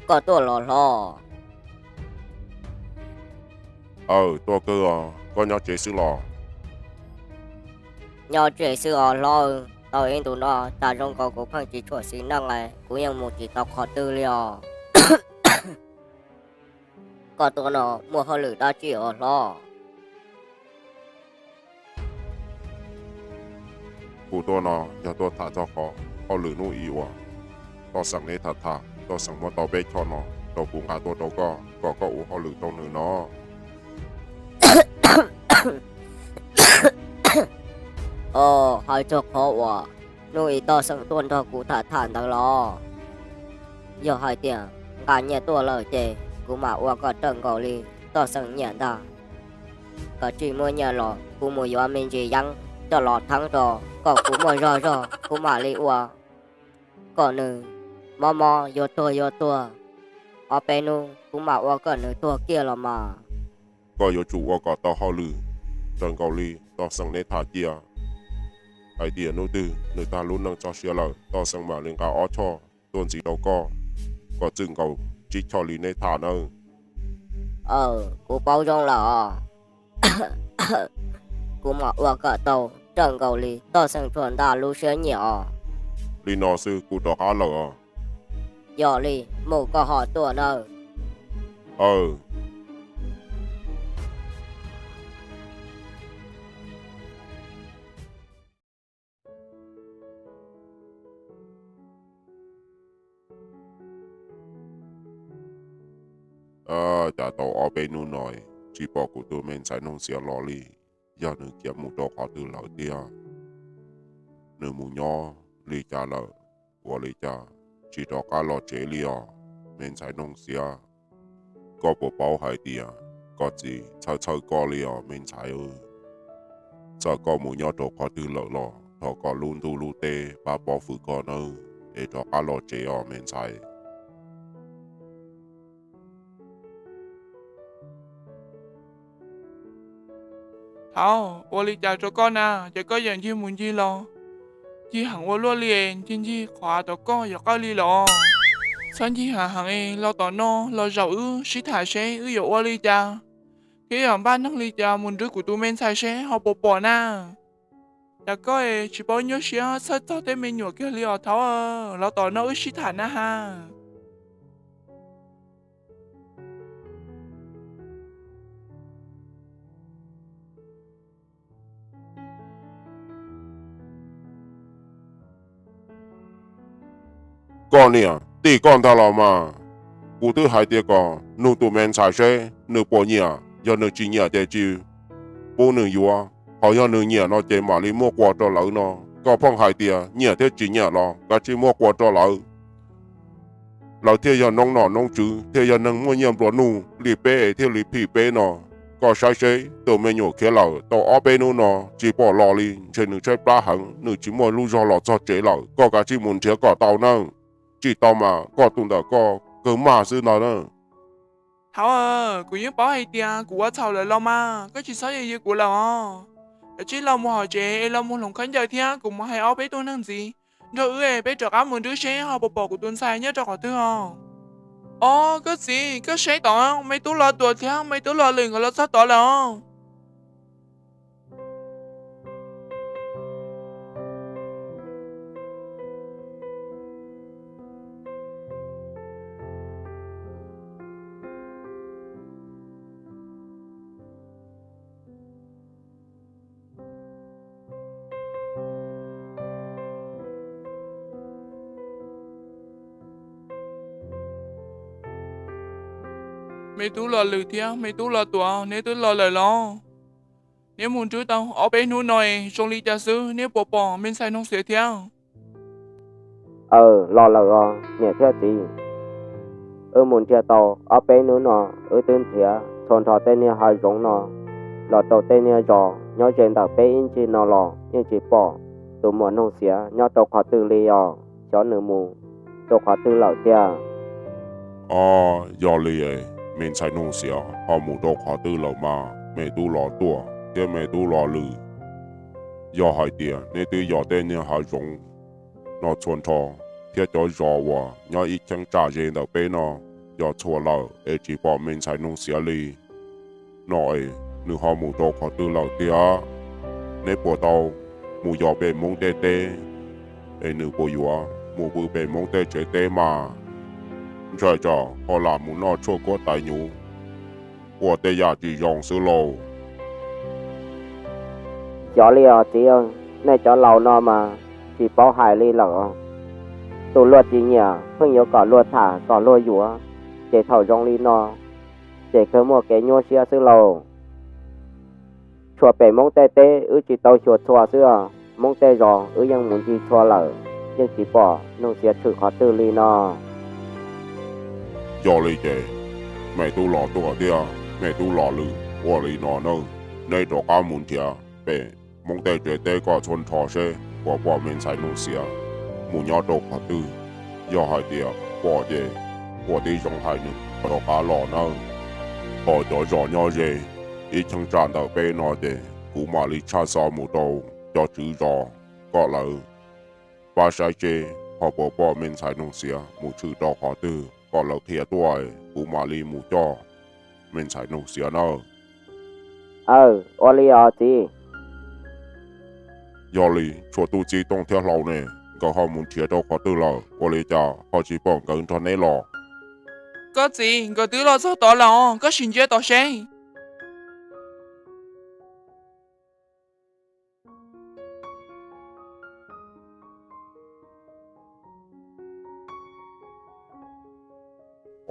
Koj tuaj los hlob? Aw, tuaj kawg os, koj nyob tsev xwb los? Nyob tsev xwb os hlob. Tau ib ntus no cas zoo nkaus kuv pheej tsis tshua xis neej, kuv yeej mus tsis tau qhov twg li os. Koj tuaj no muaj hauj lwm dab tsi os hlob? Kuv tuaj no yog tuaj tham txog qhov hauj lwm hnub i uas Toj Xeem neb tham tham, Toj Xeem muab tau peb choj no rau kuv nqa tuaj rau koj kom koj ua hauj lwm rau nws no. Os, hais txog qhov uas hnub i Toj Xeem tuaj nrog kuv tham tham ntawd los, yog hais tias nqa nyiaj tuaj lawm ces kuv mam ua kom raws nkaus li Toj Xeem nyiam ntag. Koj tsis muaj nyiaj los kuv mus yuav me ntsis yeeb coj los theeb rau kom kuv muaj zog zog kuv mam li ua kom nws mob mob yuav tuag yuav tuag, ob peb hnub kuv mam ua kom nws tuag kiag los mas. Koj yuav tsum ua kom tau hauj lwm raws nkaus li Toj Xeem neb tham cia, hais tias hnub twg nws tag lub neej txoj sia lawm Toj Xeem mam li nqa ob choj tuaj ntxiv rau koj kom txwm nkaus tsib choj li neb tham nawb. Aw, kuv paub zoo lawm os. Kuv mam ua kom tau raws nkaus li Toj Xeem txhua ntaj lub siab nyiam os. Li no xwb kuv rov qab lawm os. Yog li mus koj ho tuaj nawb. Aw. Cas tau ob peb hnub no tsis pom kuv tus me ntxhais Noog Xiav los li, yog nws khiav mus rau qhov twg lawm tiag? Nws mus nyob li cas lawm? Ua li cas tsis rov qab los tsev li os me ntxhais Noog Xiav? Koj puas paub hais tias koj txiv txhawj txhawj koj li os me ntxhais? Txawm koj mus nyob rau qhov twg lawm los thov koj lub ntuj lub teb pab pov hwm koj nawb, es rov qab los tsev os me ntxhais. Thaud ua li cas rau koj na, ces koj yeej ncig mus ncig los, ncig heev ua luaj li, ncig ncig qhov av tom koj yuav qawj li los. Txhob ncig heev heev es los tom no los zaum wb sib tham seb wb yuav ua li cas, thiab yog npaj neeg li cas mus nrhiav kuv tus me ntxhais seb ho puas pom na. Cas koj es tsis paub nyuaj siab txhawj txog tej me nyuam kiag li os Thaud, los tom no wb sib tham na ha. Koj niam, tim koj ntag los mas. Kuv twb hais tias kom nug tus me ntxhais seb nws puas nyiam, yog nws tsis nyiam ces tsis pub nws yuav, ho yog nws nyiam no ces mam li muab qua rau lawv no. Koj pheej hais tias nyiam thiab tsis nyiam los kav tsij muab qua rau lawv. Lawv thiaj yog noob nom noob tswv, thiaj yog neeg muaj nyiaj nplua nuj li peb es thiaj li phim peb no. Koj saib seb tus me nyuam khiav lawm tau ob peb hnub no tsis pom los li, ntshe nws tshaib plab heev, nws tsis muaj lub zog los txog tsev lawm. Koj kav tsij mus nrhiav kom tau nawb. Tsis tau mas koj tus ntawm koj kawg maj xwb ntag na. Thaud, kuv yeej paub hais tias kuv ua txhaum lawm los mas, koj tsis txhob yws yws kuv lawm os. Kav tsij los mus hauv tsev es los mus hloov khaub ncaws thiab kuv mus hais ob peb tug neeg ntxiv nrog wb es peb rov qab mus nrhiav seb ho puas pom kuv tus ntxhais nyob rau qhov twg os. Os, koj txiv, koj saib tod, me tub Los Tuam thiab me tub Los Lwm nkawd los txog tod lawm os. Me tub Los Lwm thiab me tub Los Tuam, neb twb los lawm los? Neb mus nrhiav tau ob peb hnub no es zoo li cas xwb, neb puas pom me ntxhais Noog Xiav thiab? Aw, los lawm os niam thiab txiv. Wb mus nrhiav tau ob peb hnub no, wb twb nrhiav txhua nrho tej niag hav zoov no los rau tej niag zos nyob ze ntawm peb ib ncig no los yeej tsis pom tus muam Noog Xiav nyob rau qhov twg li os. Xyov nws mus rau qhov twg lawm tiag. Os, yog li, me ntxhais Noog Xiav ho mus rau qhov twg lawm mas me tub Los Tuam thiab me tub Los Lwm? Yog hais tias neb twb yos tej niag hav zoov no txhua nrho, thiab cov zos uas nyob ib cheeb tsam ze ntawm peb no yog txhua lawm es tsis pom me ntxhais Nuj Xiav li no es nws ho mus rau qhov twg lawm tiag? Neb puas tau mus yos pem Hmoob tej teb es nws puas yuav mus pw pem Hmoob tej tsev teb mas? Ntshai tsam ho lam mus noj tshuaj kuab tais nyuv ua tej yam tsis zoo xwb lauj. Xyov li os txiv, nej cov laus no mas tsis paub hais li lawm. Tus luag tsis nyiam pheej yuav kom luag tham kom luag yuav, ces thaum zoo li no ces kawg muaj kev nyuaj siab xwb lauj. Tshuav pem Hmoob tej teb wb tsis tau xyuas txhua xwb os, Hmoob tej zos wb yeej mus ncig txhua lawm, yeej tsis pom Nuj Xiav tshwm qhov twg li no. Yog li ces, me tub los tuaj thiab me tub los lwm, ua li no nawb, neb rov qab mus nrhiav pem Hmoob tej tsev teb kom txhua nrho seb puas pom me ntxhais Nuj Xiav mus nyob rau qhov twg. Yog hais tias pom ces ua tib zoo hais nws rov qab los nawb. Ho cov zos nyob ze ib cheeb tsam ntawm peb no ces kuv mam li tshaj xov mus rau cov tswv zos kom lawv pab saib seb ho puas pom me ntxhais Nuj Xiav mus tshwm rau qhov twg kom lawv qhia tuaj, kuv mam li mus coj me ntxhais Nuj Xiav nawb. Aw, ua li os txiv. Yog li tshuav tub txib Tooj thiab Hlau ne, nkawd ho mus nrhiav rau qhov twg lawm, ua li cas ho tsis pom nkawd nrog neb los? Koj txiv, nkawd twb los txog tod lawm os, koj sim ntsia tom seb.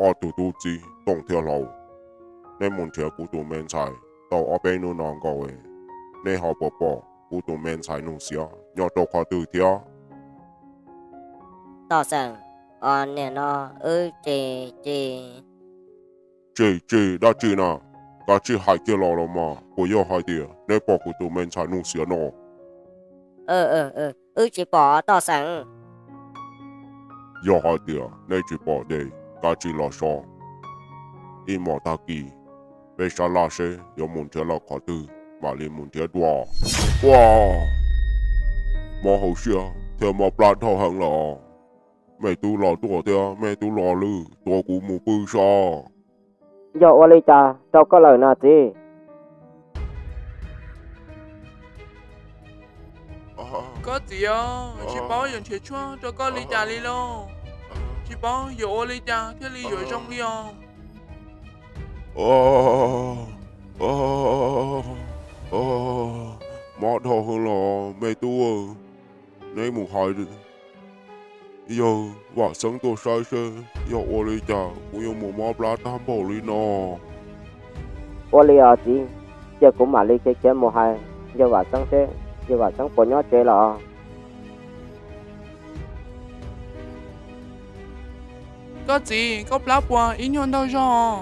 Ob tug tub txib Tooj thiab Hlau, neb mus nrhiav kuv tus me ntxhais tau ob peb hnub no nkaus, neb ho puas pom kuv tus me ntxhais Nuj Xiav nyob rau qhov twg thiab? Toj xeem, o niam no wb tsem tsem. Tsem tsem dab tsi na? Kav tsij hais kiag los los mas, puas yog hais tias neb pom kuv tus me ntxhais Nuj Xiav no? Wb tsis pom toj xeem. Yog hais tias neb tsis pom ces kav tsij los so. Ib hmos tag kis peb sab laj seb yuav mus nrhiav lawm qhov twg mam li mus nrhiav dua. Ua, mob hauv siab thiab mob plab dhau heev lawm. Me tub los tuaj thiab me tub los lwm, tuav kuv mus pw so. Yog ua li cas rau koj lawm na txiv? Koj txiv, tsis paub yuav nrhiav tshuaj rau koj li cas li lauj. Tsis paub yuav ua li cas thiaj li yuav zoo li os. Mob dhau heev los me tub, neb mus hais yawg Vam Xeeb tuaj saib seb yog ua li cas kuv yuav mus mob plab tag npaum li no. Ua li os txiv, cia kuv mam li khiav khiav mus hais yawg Vam Xeeb seb yawg Vam Xeeb puas nyob tsev los. Koj txiv, koj plab puas ib nyuag ntaug zog?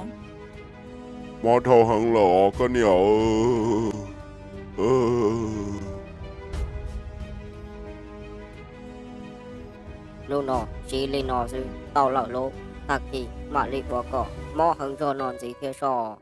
Mob dhau heev lawm os koj niam. Hnub no siv li no xwb tau lawm lauj, tag kis mam li ua kom mob heev zog no ntxiv thiab soj.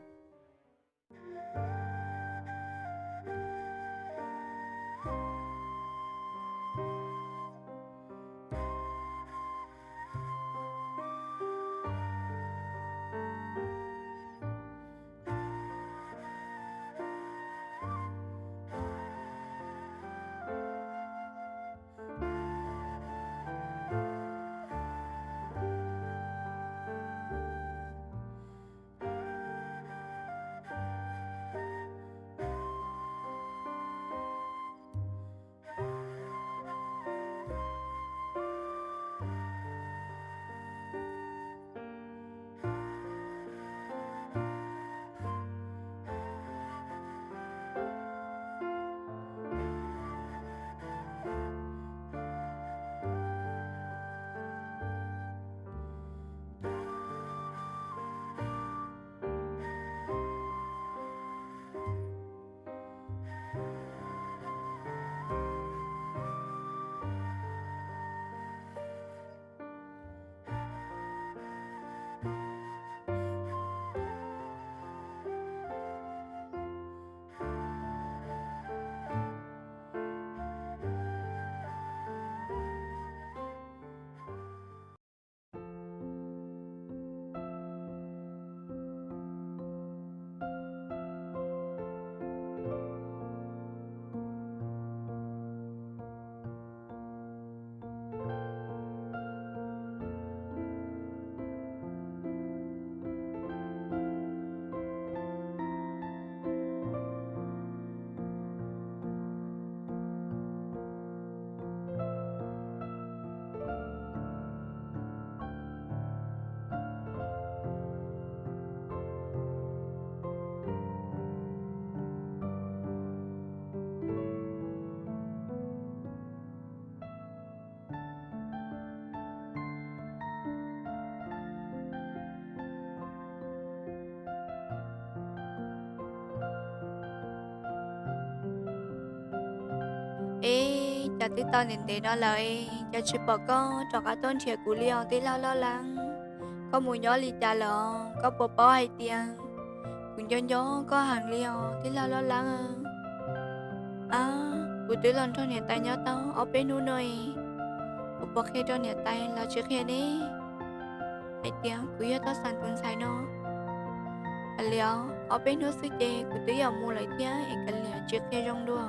Es cas twb tau ntev ntev no lawm es cas tsis pom koj rov qab tuaj nrhiav kuv li os tij laug Loj Leeb? Koj mus nyob li cas lawm? Koj puas paub hais tias kuv nco nco koj heev li os tij laug Loj Leeb? Kuv twb los nrog niam tais nyob tau ob peb hnub no es kuv puas qhia rau niam tais los tsis qhia ne? Hais tias kuv yog toj xeem tus ntxhais no. Kav liam, ob peb hnub xwb ces kuv twb yuav mus lawm thiab es kav liam tsis qhia zoo dua.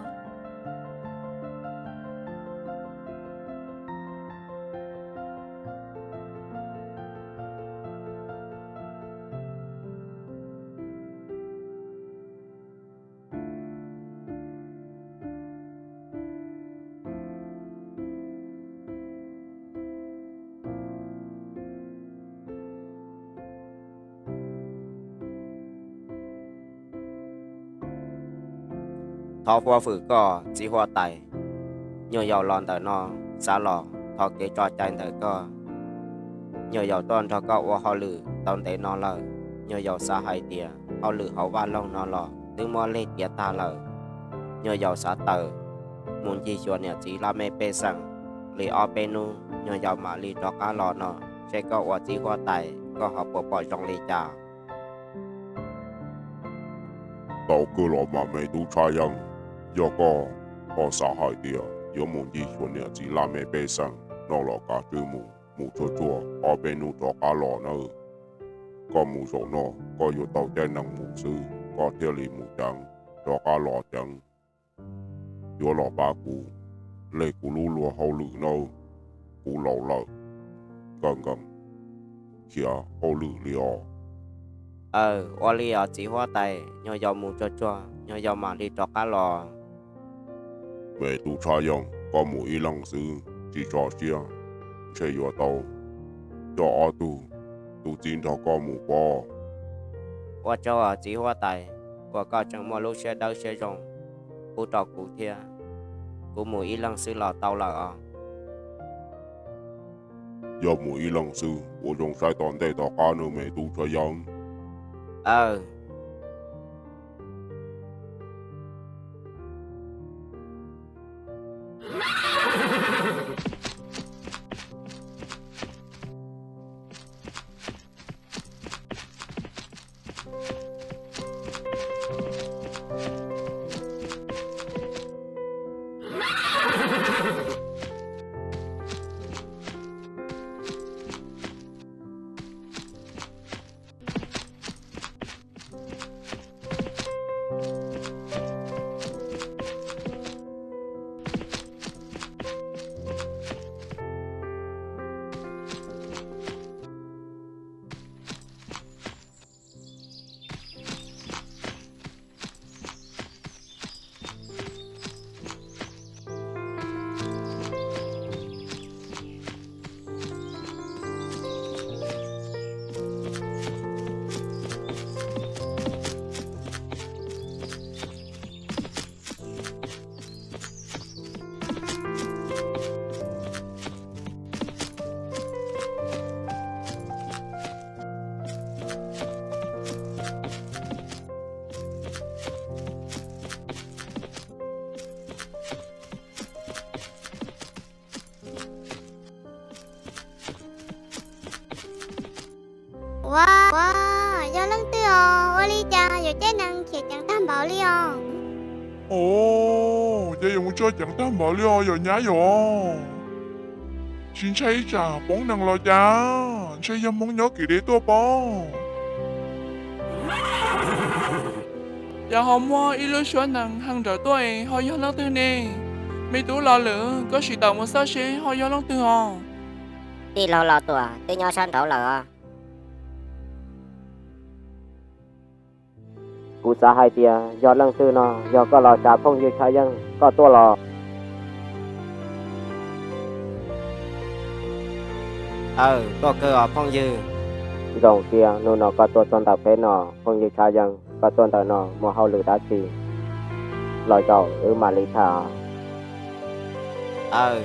Thov huab hwm koj txiv huab tais, nyuag yaus los ntawm no xav los thov kev tso cai ntawm koj. Nyuag yaus tuaj nrog koj ua hauj lwm tau ntev no lawm, nyuag yaus xav hais tias hauj lwm hauv vaj loog no los twb muab leg tiav tag lawm. Nyuag yaus xav tawm mus ncig xyuas niam txiv laj mej pej xeem li ob peb hnub, nyuag yaus mam li rov qab los no, seb koj ua txiv huab tais koj ho puas pom zoo li cas. Tau kawg los mas me tub Tshaj Yeej, yog koj ho xav hais tias yuav mus ncig xyuas niam txiv laj mej pej xeem no los kav tsij mus, mus tsuag tsuag ob peb hnub rov qab los nawb. Koj mus zaum no koj yuav tau caij nees mus xwb koj thiaj li mus ceev, rov qab los ceev. Yuav los pab kuv, leg kuv lub luag hauj lwm nawb, kuv laus lawm, kawg nkees khiav hauj lwm li os. Aw, ua li os txiv huab tais, nyuag yaus mus tsuag tsuag, nyuag yaus mam li rov qab los. Me tub Tshaj Yeej, koj mus ib leeg xwb tsis tso siab, ntshe yuav tau coj ob tug tub txib nrog koj mus pob. Ua tsaug os txiv huab tais, uas koj tseem muaj lub siab dawb siab zoo pub rau kuv thiab. Kuv mus ib leeg xwb los tau lawm os. Yog mus ib leeg xwb ua zoo saib tom ntej tom qab nawb me tub Tshaj Yeej. Aw. Ua, ua, yog leej twg os? Ua li cas yuav caij nees khiav ceev tag npaum li os? Os, cas yuav mus tso ceev tag npaum li os yom nyab yom? Tsis ntshai ib tsam poob nees los cas? Ntshai yog hmoov nyob kev deb tuaj pob. Cas ho muaj ib lub suab nees heev nrawm tuaj es ho yog leej twg ne? Me tub Los Lwm, koj sim tawm mus xauj seb ho yog leej twg os. Tij laug Los Tuam twb nyob sab nraud lawm os. Kuv xav hais tias yog leej twg no, yog koj los tsa phooj ywg Tshaj Yeej koj tuaj los? Aw, tuaj kawg os phooj ywg. Zoo siab hnub no koj tuaj txog ntawm peb no, phooj ywg Tshaj Yeej, koj tuaj ntawm no muaj hauj lwm dab tsi? Los zaum wb mam li tham. Aw,